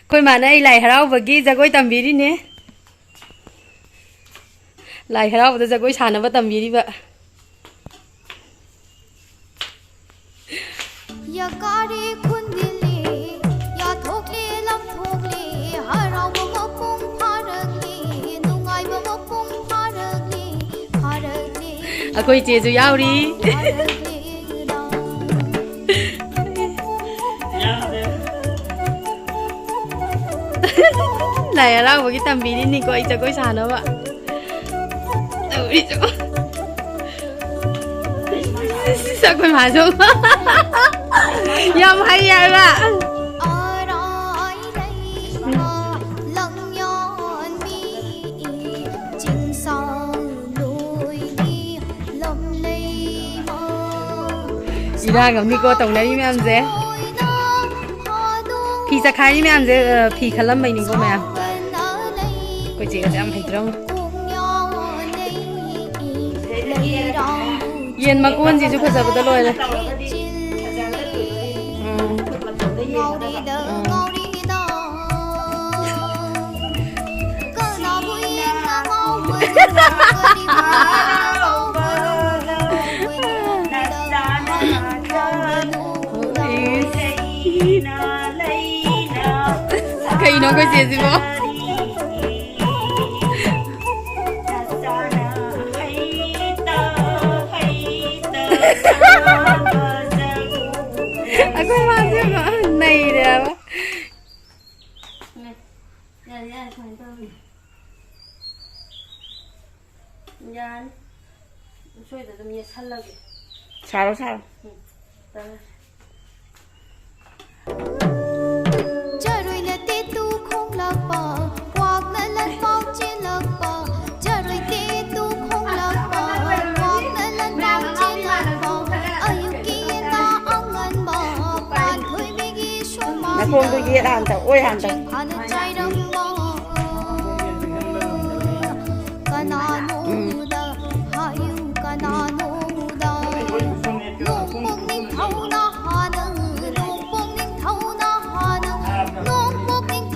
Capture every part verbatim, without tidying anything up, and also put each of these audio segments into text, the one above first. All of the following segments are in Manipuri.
ꯑꯩꯈꯣꯏ ꯃꯥꯅ ꯑꯩ ꯂꯥꯏ ꯍꯔꯥꯎꯕꯒꯤ ꯖꯒꯣꯏ ꯇꯝꯕꯤꯔꯤꯅꯦ꯫ ꯂꯥꯏ ꯍꯔꯥꯎꯕꯗ ꯖꯒꯣꯏ ꯁꯥꯅꯕ ꯇꯝꯕꯤꯔꯤꯕ꯫ ꯌꯥꯀꯥꯔꯦ ꯈꯨꯟꯗꯤꯜꯂꯦ, ꯌꯥꯊꯣꯛꯂꯦ ꯂꯝꯊꯣꯛꯂꯦ, ꯍꯔꯥꯎꯕ ꯃꯄꯨꯡ ꯐꯥꯔꯛꯂꯦ, ꯅꯨꯡꯉꯥꯏꯕ ꯃꯄꯨꯡ ꯐꯥꯔꯛꯂꯦ, ꯐꯥꯔꯛꯂꯦ꯫ ꯑꯩꯈꯣꯏ ꯆꯦꯁꯨ ꯌꯥꯎꯔꯤ꯫ ꯐꯥꯔꯛꯂꯦ꯫ ꯂꯥꯏ ꯍꯔꯥꯎꯕꯒꯤ ꯇꯝꯕꯤꯔꯤꯅꯤꯀꯣ ꯑꯩ ꯖꯒꯣꯏ ꯁꯥꯅꯕ꯫ ꯇꯧꯔꯤꯁꯦ꯫ ꯏꯁ, ꯑꯩꯈꯣꯏ ꯃꯥꯁꯨ ꯌꯥꯝ ꯍꯩ ꯍꯥꯏꯕ꯫ ꯏꯔꯥꯡ ꯑꯃꯅꯤꯀꯣ ꯇꯧꯅꯔꯤ ꯃꯌꯥꯝꯁꯦ꯫ ꯐꯤ ꯆꯈꯥꯏꯔꯤ ꯃꯌꯥꯝꯁꯦ, ꯑ, ꯐꯤ ꯈꯜꯂꯝꯕꯩꯅꯤꯀꯣ ꯃꯌꯥꯝ꯫ ꯑꯩꯈꯣꯏ ꯆꯦꯒꯁꯦ ꯌꯥꯝ ꯍꯩꯇ꯭ꯔꯣ? ꯌꯦꯟ ꯃꯀꯣꯟꯁꯤꯁꯨ ꯐꯖꯕꯗ ꯂꯣꯏꯔꯦ꯫ ꯎꯝ꯫ ꯎꯝ꯫ ꯀꯩꯅꯣ ꯑꯩꯈꯣꯏ ꯆꯦꯁꯤꯕꯣ? ꯑꯩꯈꯣꯏ ꯃꯥꯁꯦ ꯅꯩꯔꯦꯕ꯫ ꯌꯥꯔꯦ, ꯌꯥꯔꯦ, ꯁꯨꯃꯥꯏꯅ ꯇꯧꯔꯒꯦ꯫ ꯌꯥꯅꯤ꯫ ꯁꯣꯏꯗ ꯑꯗꯨꯝ ꯌꯦꯠꯁꯜꯂꯒꯦ꯫ ꯁꯥꯔꯣ, ꯁꯥꯔꯣ꯫ ꯎꯝ, ꯇꯧꯔꯦ꯫ ꯆꯔꯣꯏꯅ ꯇꯦꯇꯨ ꯈꯣꯡꯂꯛꯄ, ꯀ꯭ꯋꯥꯛꯅ ꯂꯟꯄꯥꯎ ꯆꯦꯜꯂꯛꯄ, ꯆꯔꯣꯏ ꯇꯦꯇꯨ ꯈꯣꯡꯂꯛꯄ, ꯀ꯭ꯋꯥꯛꯅ ꯂꯟꯄꯥꯎ ꯆꯦꯜꯂꯛꯄ, ꯑꯌꯨꯛꯀꯤ ꯌꯦꯟꯗꯥ ꯑꯉꯟꯕ, ꯄꯥꯟꯊꯣꯏꯕꯤꯒꯤ ꯁꯨꯃꯥꯡꯗ, ꯅꯈꯣꯡꯗꯣ ꯌꯦꯠ ꯍꯥꯟ ꯇꯧ, ꯑꯣꯏ ꯍꯥꯟ ꯇꯧ꯫ ꯆꯦꯡ ꯍꯥꯟꯅ ꯆꯥꯏꯔꯝꯕ꯫ ꯀꯅꯥꯅꯣꯗ ꯍꯥꯏꯌꯨ, ꯀꯅꯥꯅꯣꯗ? ꯅꯣꯡꯄꯣꯛ ꯅꯤꯡꯊꯧꯅ ꯍꯥꯟꯅ, ꯅꯣꯡꯄꯣꯛ ꯅꯤꯡꯊꯧꯅ ꯍꯥꯟꯅ, ꯅꯣꯡꯄꯣꯛ ꯅꯤꯡꯊꯧꯅ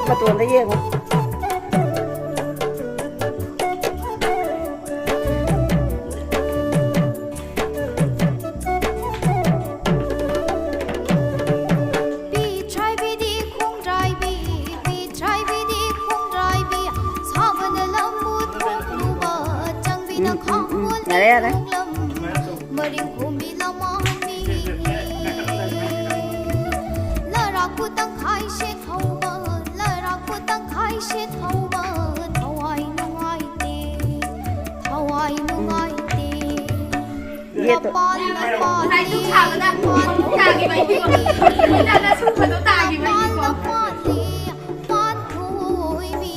ꯃꯇꯣꯟꯗ ꯌꯦꯡꯉꯣ꯫ ꯄꯤꯊ꯭ꯔꯥꯏꯕꯤꯗꯤ ꯈꯣꯡꯗ꯭ꯔꯥꯏꯕꯤ, ꯄꯤꯊ꯭ꯔꯥꯏꯕꯤꯗꯤ ꯈꯣꯡꯗ꯭ꯔꯥꯏꯕꯤ, ꯁꯥꯕꯅ ꯂꯝꯕꯨ ꯊꯣꯛꯂꯨꯕ, ꯆꯪꯕꯤꯅ ꯎꯝ, ꯎꯝ, ꯎꯝ꯫ ꯈꯥꯡꯕꯣꯜ ꯌꯥꯔꯦ, ꯌꯥꯔꯦ꯫ ꯂꯝ, ꯃꯔꯤꯡ ꯈꯣꯝꯕꯤ ꯂꯃꯥꯡꯕꯤ, ꯂꯔꯥꯛꯄꯨ ꯇꯪꯈꯥꯏ ꯁꯦꯠꯍꯧꯕ, ꯂꯔꯥꯛꯄꯨ ꯇꯪꯈꯥꯏ ꯁꯦꯠꯍꯧꯕ, ꯊꯋꯥꯏ ꯅꯨꯡꯉꯥꯏꯇꯦ, ꯊꯋꯥꯏ ꯅꯨꯡꯉꯥꯏꯇꯦ꯫ ꯌꯦꯠꯇꯣ꯫ ꯂꯄꯥ, ꯂꯄꯥ, ꯉꯁꯥꯏ ꯙꯨꯞ ꯊꯥꯕꯗ ꯇꯥꯈꯤꯕ ꯑꯩꯗꯤꯀꯣ꯫ ꯍꯤꯗꯥꯛꯅ ꯁꯨꯝꯕꯗꯣ ꯇꯥꯈꯤꯕ ꯑꯩꯗꯤꯀꯣ꯫ ꯂꯄꯥ, ꯂꯄꯥ, ꯄꯥꯟꯊꯣꯏꯕꯤ,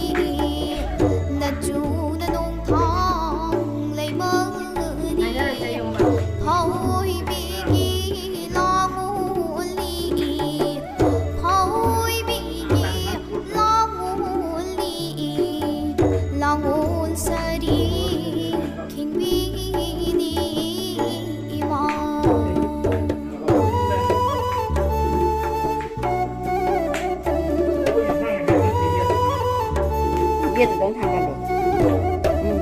ꯅꯆꯨꯅ ꯅꯣꯡꯊꯥꯡ ꯂꯩꯃꯅꯤ꯫ ꯍꯥꯏꯅꯔꯁꯦ ꯌꯨꯝꯗ꯫ ꯐꯥꯎꯕꯤꯒꯤ ꯂꯥꯡꯉꯣꯜꯂꯤ, ꯐꯥꯎꯕꯤꯒꯤ ꯂꯥꯡꯉꯣꯜꯂꯤ, ꯂꯥꯡꯉꯣꯜ ꯁꯥꯔꯤ ꯈꯤꯡꯕꯤꯅꯤ ꯏꯃꯥ꯫ ꯌꯦꯠꯇꯨꯗꯪ ꯊꯥꯡꯒꯠꯂꯣ꯫ ꯎꯝ꯫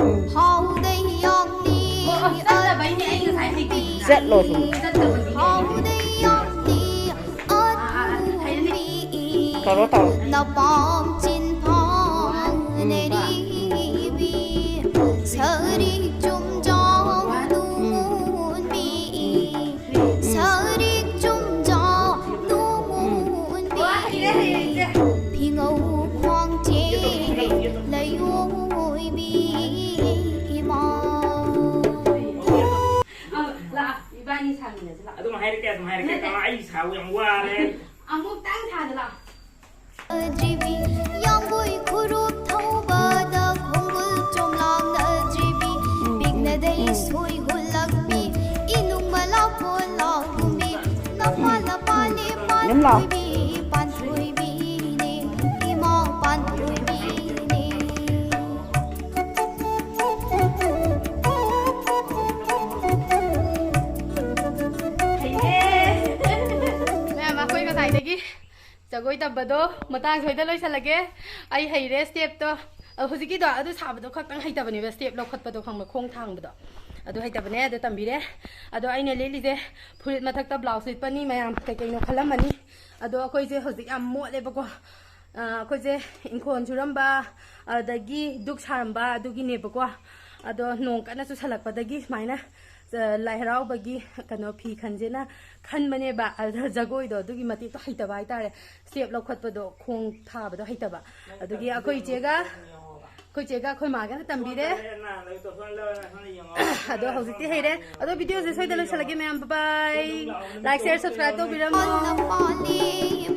ꯎꯝ꯫ ꯍꯥꯎꯗꯩ ꯌꯥꯝꯅꯤ ꯑꯣ, ꯑꯣ, ꯆꯠꯇꯕꯩꯅꯦ ꯑꯩ ꯉꯁꯥꯏ ꯍꯩꯇ꯭ꯔꯤꯗꯣ꯫ ꯆꯠꯂꯣ ꯁꯨꯝ꯫ ꯆꯠꯇꯕꯒꯤꯅꯦ꯫ ꯍꯥꯎꯗꯩ ꯌꯥꯝꯅꯤ ꯑꯥ, ꯑꯥ, ꯑꯥ, ꯍꯩꯔꯅꯤ꯫ ꯇꯧꯔꯣ, ꯇꯧꯔꯣ꯫ ꯅꯄꯥꯝ ꯆꯤꯟꯐꯥ ꯎꯝ, ꯕꯥ꯫ ꯅꯔꯤꯕꯤ ꯁꯔꯤ ꯆꯨꯝꯖꯥꯎ ꯎꯝ꯫ ꯅꯨꯡꯉꯣꯟꯕꯤ꯫ ꯁꯔꯤꯛ ꯆꯨꯝꯖꯥ ꯅꯣꯡꯉꯣꯟꯕꯤ, ꯐꯤꯉꯧ ꯈ꯭ꯋꯥꯡꯆꯦ ꯂꯩꯑꯣꯏꯕꯤ ꯏꯃꯥ꯫ ꯑ, ꯂꯥꯛꯑꯣ, ꯏꯕꯥꯅꯤ ꯁꯥꯃꯤꯟꯅꯁꯤ, ꯂꯥꯛꯑꯣ꯫ ꯑꯗꯨꯝ ꯍꯥꯏꯔꯛꯀꯦ, ꯑꯗꯨꯝ ꯍꯥꯏꯔꯛꯀꯦ꯫ ꯅꯠꯇꯦ꯫ ꯑ, ꯑꯩ ꯁꯥꯎ ꯌꯥꯝ ꯋꯥꯔꯦ꯫ ꯑꯃꯨꯛꯇꯪ ꯁꯥꯗ ꯂꯥꯛꯑꯣ꯫ ꯗ꯭ꯔꯤꯕꯤ, ꯌꯥꯡꯒꯣꯏ ꯈꯨꯔꯨꯞ ꯊꯧꯕꯗ ꯈꯣꯡꯒꯨꯜ ꯆꯣꯝꯂꯥꯡꯅꯗ꯭ꯔꯤꯕꯤ, ꯎꯝ, ꯎꯝ, ꯄꯤꯛꯅꯗꯩ ꯎꯝ꯫ ꯁꯣꯏ ꯍꯨꯜꯂꯛꯄꯤ, ꯎꯝ꯫ ꯏꯅꯨꯡ ꯃꯂꯥ ꯄꯣꯂꯥꯎ ꯀꯨꯝꯕꯤ, ꯅꯄꯥ ꯎꯝ, ꯂꯄꯥ ꯎꯝ꯫ ꯂꯦ ꯑꯗꯨꯝ ꯂꯥꯎ꯫ ꯄꯥꯟꯊꯣꯏꯕꯤ, ꯄꯥꯟꯊꯣꯏꯕꯤꯅꯦ, ꯏꯃꯥ ꯄꯥꯟꯊꯣꯏꯕꯤꯅꯦ꯫ ꯃꯌꯥꯝ, ꯑꯩꯈꯣꯏ ꯉꯁꯥꯏꯗꯒꯤ ꯖꯒꯣꯏ ꯇꯝꯕꯗꯣ ꯃꯇꯥꯡ ꯁ꯭ꯋꯥꯏꯗ ꯂꯣꯏꯁꯤꯜꯂꯒꯦ꯫ ꯑꯩ ꯍꯩꯔꯦ ꯁ꯭ꯇꯦꯞꯇꯣ꯫ ꯑ, ꯍꯧꯖꯤꯛꯀꯤꯗꯣ ꯑꯗꯨ ꯁꯥꯕꯗꯣ ꯈꯛꯇꯪ ꯍꯩꯇꯕꯅꯦꯕ, ꯁ꯭ꯇꯦꯞ ꯂꯧꯈꯠꯄꯗꯣ ꯈꯪꯕ, ꯈꯣꯡ ꯊꯥꯡꯕꯗꯣ꯫ ꯑꯗꯨ ꯍꯩꯇꯕꯅꯦ, ꯑꯗꯨ ꯇꯝꯕꯤꯔꯦ꯫ ꯑꯗꯣ ꯑꯩꯅ ꯂꯤꯠꯂꯤꯁꯦ ꯐꯨꯔꯤꯠ ꯃꯊꯛꯇ ꯕ꯭ꯂꯥꯎꯁ ꯂꯤꯠꯄꯅꯤ, ꯃꯌꯥꯝ ꯀꯩ ꯀꯩꯅꯣ ꯈꯜꯂꯝꯃꯅꯤ꯫ ꯑꯗꯣ ꯑꯩꯈꯣꯏꯁꯦ ꯍꯧꯖꯤꯛ ꯌꯥꯝ ꯃꯣꯠꯂꯦꯕꯀꯣ꯫ ꯑ, ꯑꯩꯈꯣꯏꯁꯦ ꯏꯪꯈꯣꯜ ꯁꯨꯔꯝꯕ, ꯑꯗꯒꯤ ꯗꯨꯛ ꯁꯥꯔꯝꯕ ꯑꯗꯨꯒꯤꯅꯦꯕꯀꯣ꯫ ꯑꯗꯣ ꯅꯣꯡ ꯀꯟꯅ ꯆꯨꯁꯜꯂꯛꯄꯗꯒꯤ ꯁꯨꯃꯥꯏꯅ, ꯑ, ꯂꯥꯏ ꯍꯔꯥꯎꯕꯒꯤ ꯀꯩꯅꯣ ꯐꯤ ꯈꯟꯁꯦꯅ ꯈꯟꯕꯅꯦꯕ꯫ ꯑꯗ ꯖꯒꯣꯏꯗꯣ ꯑꯗꯨꯒꯤ ꯃꯇꯦꯛꯇꯣ ꯍꯩꯇꯕ ꯍꯥꯏꯇꯥꯔꯦ꯫ ꯁ꯭ꯇꯦꯞ ꯂꯧꯈꯠꯄꯗꯣ, ꯈꯣꯡ ꯊꯥꯕꯗꯣ ꯍꯩꯇꯕ꯫ ꯑꯗꯨꯒꯤ ꯑꯩꯈꯣꯏ ꯏꯆꯦꯒ, ꯑꯩꯈꯣꯏ ꯏꯆꯦꯒ ꯑꯩꯈꯣꯏ ꯃꯥꯒꯅ ꯇꯝꯕꯤꯔꯦ꯫ ꯑꯗꯣ ꯍꯧꯖꯤꯛꯇꯤ ꯍꯩꯔꯦ꯫ ꯑꯗꯣ ꯚꯤꯗꯤꯑꯣꯁꯦ ꯁ꯭ꯋꯥꯏꯗ ꯂꯣꯏꯁꯤꯜꯂꯒꯦ ꯃꯌꯥꯝ꯫ ꯕꯥꯏ꯫ Like, share, subscribe ꯇꯧꯕꯤꯔꯝꯃꯣ꯫ ꯅꯄꯥꯜ ꯅꯄꯥꯜꯂꯤ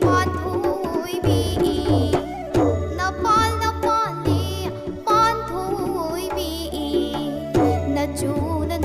ꯄꯥꯟꯊꯣꯏꯕꯤ, ꯅꯄꯥꯜ ꯅꯄꯥꯜꯂꯤ ꯄꯥꯟꯊꯣꯏꯕꯤ, ꯅꯆꯨꯅ